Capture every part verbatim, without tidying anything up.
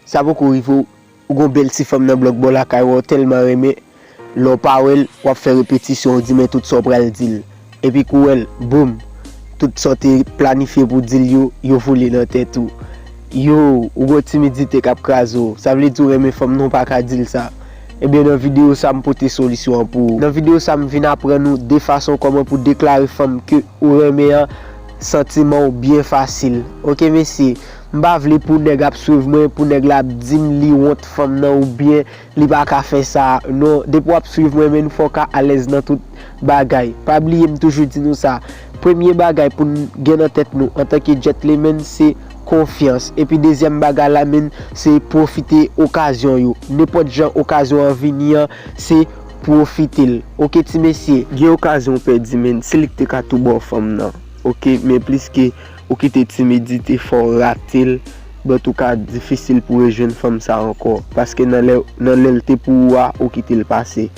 Sa poko rive w, ou gon bèl ti fanm nan blòk bò lakay ou, ou tèlman renmen, lè w pa wè l, w ap fè repetisyon, ou di men tout sa w pral di l. Epi kou w wè l, boum, tout sa w te planifye pou w di l yo, yo vole nan tèt ou. Yo, ou gon timidite k ap kraze w. Sa vle di w renmen fanm nan, ou pa ka di l sa. Ebyen, nan videyo sa, m pote solisyon an pou ou. Nan videyo sa, m vin aprann ou de fason kòman pou deklare fanm ke ou renmen an, santiman w byen fasil. Oke, mesye, m pa vle pou nèg ap swiv mwen, pou nèg la ap di m li wont fanm nan oubyen li pa ka fè sa. Non, depi w ap swiv mwen, men, fò w ka alèz nan tout bagay. Pa bliye, m toujou di nou sa. Premye bagay pou n gen nan tèt nou antanke gentleman, se konfyans. Epi dezyèm bagay la, men, se pwofite okazyon yo. Nenpòt jan okazyon an vini an, se pwofite l. Oke, ti mesye. Gen okazyon ou pèdi, men, se li ki te ka tou ba w fanm nan. Oke, men pliske ou kite timidite fè w rate l, but ou ka difisil pou rejwenn fanm sa ankò. Paske nan lè, nan lè l te pou ou a, ou kite l pase.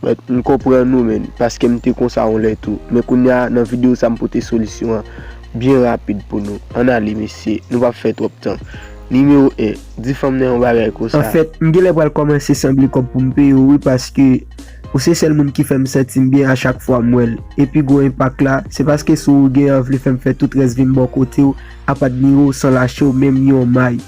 But m konprann ou, men, paske m te konsa yon lè tou. Men kounye a, nan videyo sa, m pote solisyon an byen rapid pou nou. Ann ale, mesye, nou p ap fè twòp tan. Nimewo en, di fanm nan yon bagay konsa. Anfèt, m genlè pral kòmanse sanble kòb pou m peye w, wi, paske ou se sèl moun ki fè m santi m byen a chak fwa m wè l. Epi gwo enpak la, se paske si w gen anvi fè m fè tout rès vi m bò kote w, apa nimewo san lache w menm yon may.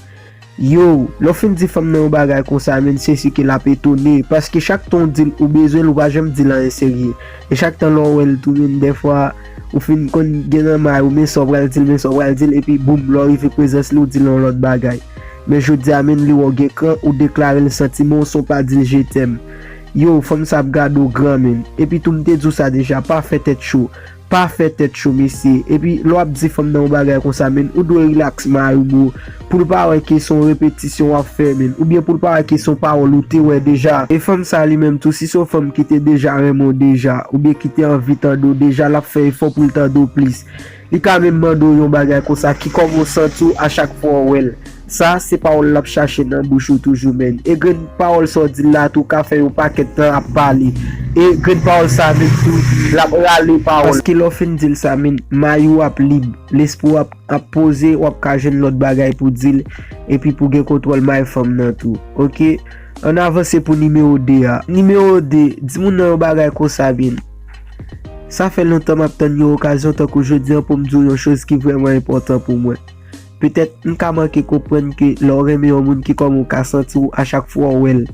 Yo, lè w fin di fanm nan yon bagay konsa, men, se si ke l ap etone, paske chak tan w di l ou bezwen l, ou pa janm di l anyen serye. E chak tan lè w wè l tou, men, dèfwa, ou fin konn gen nan may ou, men sa w pral di l, men sa w pral di l, epi boum, lè w rive prezans li, ou di l yon lòt bagay. Men jodi a, men, li wè w gen kran, ou deklare l santiman w san w pa di l je t'aime. Yo, fanm sa ap gade w gran, men. Epi tou, m te di w sa deja, pa fè tèt cho. Pa fè tèt cho, mesye. Epi, lè w ap di fanm nan yon bagay konsa, men, ou dwe rilaks, mari w, bro. Pou l pa wè ke se yon repetisyon w ap fè, men. Oubyen pou l pa wè ke se yon pawòl ou te wè deja. E fanm sa li menm tou, si se yon fanm ki te deja renmen w deja, oubyen ki te anvi tande w deja, l ap fè efò pou l tande w plis. Li ka menm mande w yon bagay konsa, ki kòman w santi w a chak fwa w wè l. Sa, se pawòl l ap chache nan bouch ou toujou, men. E grenn pawòl sa w di l la tou ka fè yon pakèt tan ap pale. E grenn pawòl sa menm tou, l ap rale pawòl. Paske lè w fin di l sa, men, may ou ap lib, lespri w ap, ap poze, w ap ka jwenn lòt bagay pou di l, epi pou gen kontwòl may fanm nan tou. Oke? Ann avanse pou nimewo de a. Nimewo de, di moun nan yon bagay konsa, men. Sa fè lontan m ap tann yon okazyon tankou jodi an pou m di w yon choz ki vrèman enpòtan pou mwen. Petèt, m ka manke konprann ke lè w renmen yon moun ki kòman w ka santi w a chak fwa w wè l.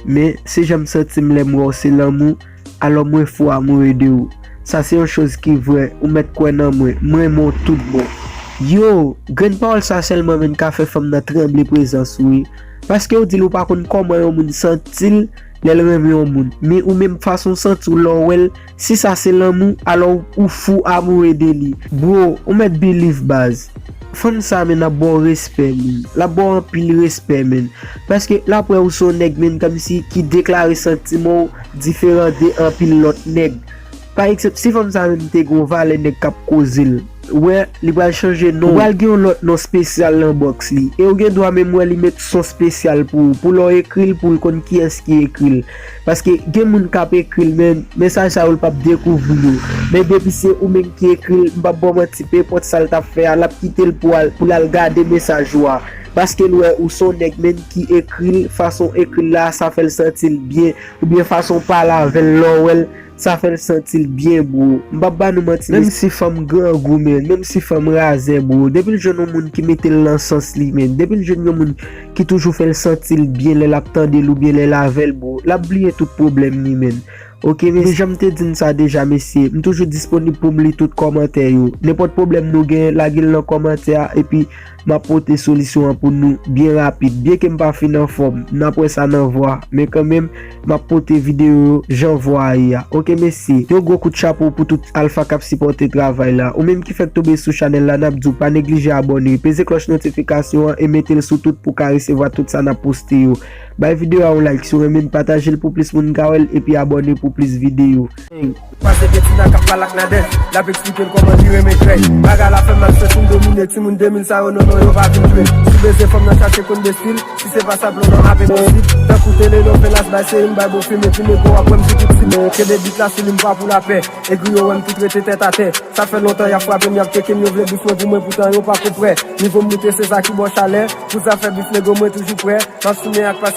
Men, se jan m santi m lè m wè w se lanmou, alò mwen fou amoure de ou. Sa se yon choz ki vrè, ou mèt kwè nan mwen, m renmen w tout bon. Yo, grenn pawòl sa sèlman menm ka fè fanm nan tranble prezans ou wi. Paske w di l ou pa konn kòman yon moun santi l lè l renmen yon moun. Men ou menm fason w santi w lè w wè l, si sa se lanmou, alò ou fou amoure de li. Bro, ou mèt believe baz. Fanm sa menm ap ba w respè menm. L ap ba w anpil respè menm. Paske l ap wè ou se yon nèg menm kòmsi ki deklare santiman w diferan de anpil lòt nèg. Pa egzanp, si fanm sa menm te gen yon valè nèg k ap koze l, wè, li pral chanje non. Ou pral gen yon lòt non espesyal nan bòks li. E ou gen dwa menm wè li met son espesyal pou ou, pou lè w ekri l, pou l konn kiyès ki ekri l. Paske gen moun k ap ekri l, men mesaj sa yo, l p ap dekouvri yo. Men depi se ou menm ki ekri l, m p ap ba w manti, pe enpòt sa l t ap fè a, l ap kite l pou al, pou l al gade mesaj ou a. Paske l wè ou se yon nèg menm ki ekri l, fason w ekri l la, sa fè l santi l byen, oubyen fason w pale avè l lè w wè l, sa fè l santi l byen, bro. M p ap ba nou manti, menm si fanm grangou, men, menm si fanm razè, bro, depi l jwenn yon moun ki mete l nan sans li, men, depi l jwenn yon moun ki toujou fè l santi l byen lè l ap tande l oubyen lè l avè l, bro, l ap bliye tout pwoblèm li, men. Oke, men jan m te di n sa deja, mesye, m toujou disponib pou m li tout kòmantè yo. Nenpòt pwoblèm nou gen, lage l nan kòmantè a, epi m ap pote solisyon an pou nou byen rapid. Byenke m pa fin anfòm, n ap wè sa nan vwa, men kanmenm, m ap pote videyo yo jan vwa a ye a. Oke, mesye, yon gwo kout chapo pou tout alfa k ap sipòte travay la. Ou menm ki fèk tonbe sou chanèl la, n ap di w pa neglije abòne, peze klòch notifikasyon an e mete l sou tout pou w ka resevwa tout sa n ap poste yo. Bay videyo a yon like si w renmen l, pataje l pou plis moun ka wè l, epi abòne pou plis videyo. Pase Betina k ap pale ak Nadège, l ap eksplike l kòman li renmen krèy. Bagay la fè m ap santi m domine, timoun de mil sa yo, non, non, yo pa vin jwe. Si w bezwen fanm nan chache konn de stil, si se pa sa, blonde an ap enposib. Tankou tele, non, fè las bay seri, m bay bon fim, epi nego ap wè m sou tout stil. Kenbe bit la sou li, m pa pou lapè. Egri yo wè m tout rete tèt atè. Sa fè lontan y ap frape m, y ap tcheke m, yo vle bif mwen pou mwen, poutan yo pa konprè. Nivo m moute, se sa ki ba w chalè. Pou zafè bif, nego, mwen toujou prè. M ap simen ak pas